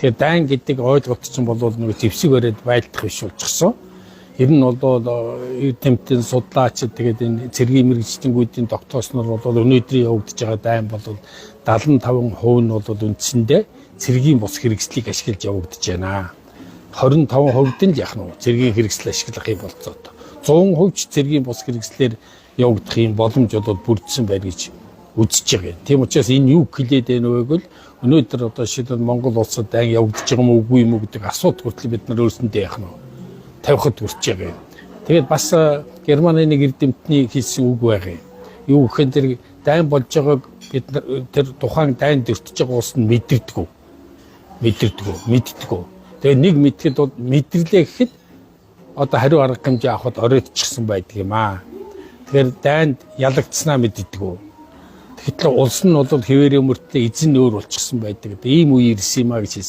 Тэгэхээр дайн гэдэг ойлголт чинь бол нэг зэвсэг бариад байлдах биш болчихсон. Ер нь бол эрдэмтэн судлаач, тэгээд энэ цэргийн мэргэжтэнгүүдийн тогтоосноор бол өнөөдрийн явагдаж байгаа дайн бол 75% нь бол үндсэндээ цэргийн бус хэрэгслийг ашиглаж явагдаж байна. 25% нь л яах нь цэргийн хэрэгсэл ашиглах юм болцоотой. 100% ч цэргийн бус хэрэгслээр явагдах юм боломж бол бүрдсэн байна гэж үзэж байгаа юм. Тийм учраас энэ юу хэлээд байна вэ гэвэл өнөөдөр одоо жишээлбэл Монгол улсад дайн явагдаж байгаа юм уу, үгүй юм уу гэдэг асуудал хүртэл бид нар өөрсөндөө яах нь тавихад хүрч байгаа юм. Тэгээд бас Германы нэг эрдэмтний хэлсэн үг байгаа юм. Юу гэхээр тэр дайн болж байгааг бид нар, тэр тухайн дайнд өртөж байгаа улс нь мэдэрдэг. Мэдэрдэг, мэддэг. Тэгээд нэг мэдэхэд бол мэдэрлээ гэхэд одоо хариу арга хэмжээ авахад оройтчихсан байдаг юм аа. Тэгэхээр дайнд ялагдсанаа мэддэг. Тэгэхдээ улс нь бол хэвээрээ мөртлөө эзэн өөр болчихсон байдаг. Ийм үе ирсэн юм а гэж хэлсэн.